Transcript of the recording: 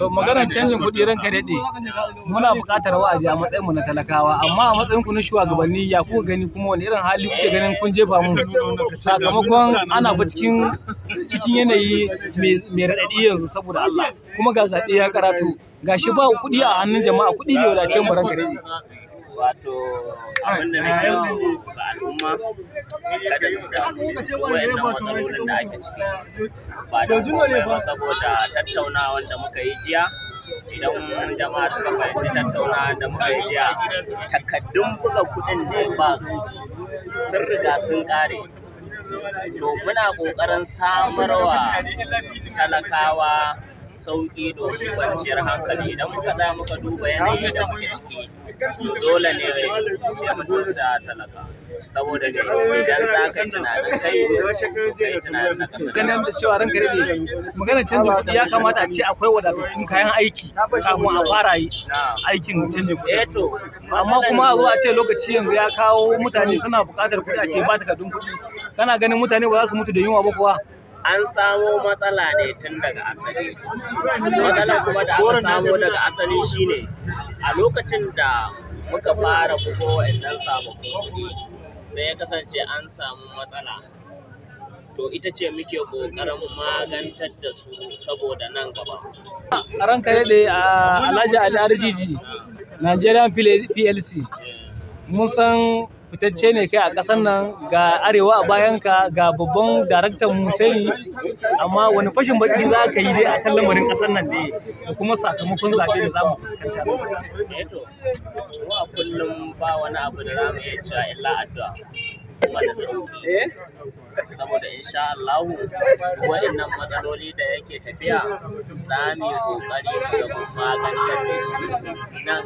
To, maganar canjin kuɗi, ranka daɗe, muna buƙatar wa'adi a matsayin mu na talakawa, amma a matsayin ku na shugabanni, ya kuka gani? Kuma wani irin hali kuke ganin kun jefa mu, sakamakon ana fa cikin yanayi mai raɗaɗi yanzu, saboda Allah? Kuma ga zaɓe ya karatu, gashi ba kuɗi a hannun jama'a, kuɗi bai wadace mu, ranka daɗe. Wato abin da nake so ga al'umma, kada su damu. Wayannan matsalolin da ake ciki ba don komai ba saboda tattaunawan da muka yi jiya. Idan jama'a suka fahimci tattaunawan da muka yi jiya, takaddun buga kuɗin ne ba su, sun riga sun ƙare. To, muna ƙoƙarin samarwa talakawa sauƙi domin kwanciyar hankali. Idan muka tsaya muka duba yanayi da muke ciki, to dole ne sai mun tausaya talaka, saboda ne idan za ka yi tunanin kai, to kai tunanin na ƙasa. Ganin da cewa, ranka daɗe, maganar canjin kuɗi, ya kamata a ce akwai wadatattun kayan aiki kafin a fara yi aikin canjin kuɗi. Eh to. Amma kuma a zo a ce lokaci yanzu ya kawo mutane suna buƙatar kuɗi, a ce ba takardun kuɗi, kana ganin mutane ba za su mutu da yunwa ba kuwa? An samo matsala ne tun daga asali. Matsalar kuma da aka samo daga asali shine a lokacin da muka fara bugo wa'annan sababbin kuɗi, sai ya kasance an samu matsala. To, ita ce muke ƙoƙarin magantar da su saboda nan gaba. A ranka daɗe, a Alhaji Ali RGG, Nigerian PLC, mun san fitacce ne kai a ƙasar nan, ga arewa a bayanka, ga babban daraktan Museni, amma wani fashin baki za ka yi dai akan lamarin ƙasar nan ne da kuma sakamakon zaɓe da za mu fuskanta? Eh to, mu a kullum ba wani abu da za mu iya cewa illa addu'a kuma da sauki, saboda insha Allahu waɗannan matsaloli da yake tafiya, za mu yi ƙoƙari mu ga mun magantar da shi nan.